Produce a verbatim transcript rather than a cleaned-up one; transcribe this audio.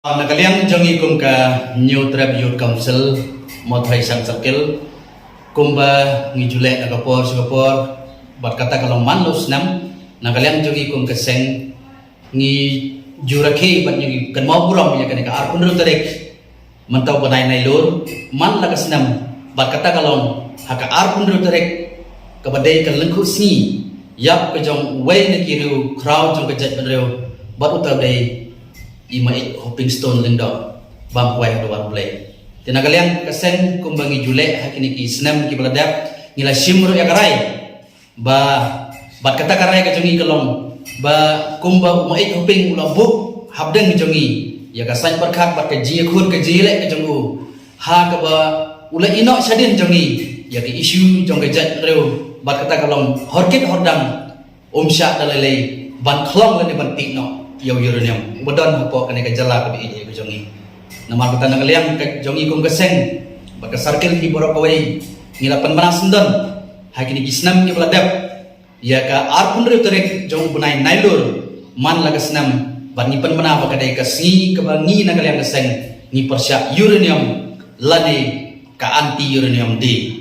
Na ka liang jong ngi kum ka Hynñiewtrep Youth Council, Mawthadraishan Circle, kumba ngi ju leh na ka por sha ka por, bad kata ka long man la u snem, na ka liang jong ngi kum ka seng, ngi ju rakhe bad ngi kynmaw burom ïa kane ka arphew hynriew tarik mynta u bnai Nailur, man la ka snem, bad kata ka long ha ka arphew hynriew tarik, kaba dei ka lyngkhuh sngi ïap ka jong uwei na ki riewkhraw jong ka jaitbynriew, bad uta u dei i Maieit Hopingstone Lyngdoh, bam kwai ha Dwar U Blei. Te na ka liang ka seng kumba ngi ju leh ha kine ki snem kiba la dep, ngi la shim ruh ïa ka rai ba, bad kata ka rai ka jong ngi ka long ba kumba u Maieit Hoping u la buh hapdeng jong ngi ïa ka saiñ pyrkhat bad ka jingïakhun ka jingïaleh ka jong u, ha kaba u la ïehnoh shadien jong ngi ïa ka issue jong ka jaitbynriew, bad kata ka long hor kit hor dang um shah da lei lei ban khlong lane ban tih noh ïa u uranium uba don hapoh kane ka jylla kaba ïeit ka jong ngi. Namar kata na ka liang ka jong ngi kum ka seng bad ka circle hi baroh kawei, ngi la pynbna syndon ha kine ki snem kiba la dep ïa ka arphew hynriew tarik jong u bnai Nailur man la ka snem, bad ngi pynbna ba ka dei ka sngi kaba ngi na ka liang ka seng ngi pyrshah uranium lane ka Anti Uranium Day.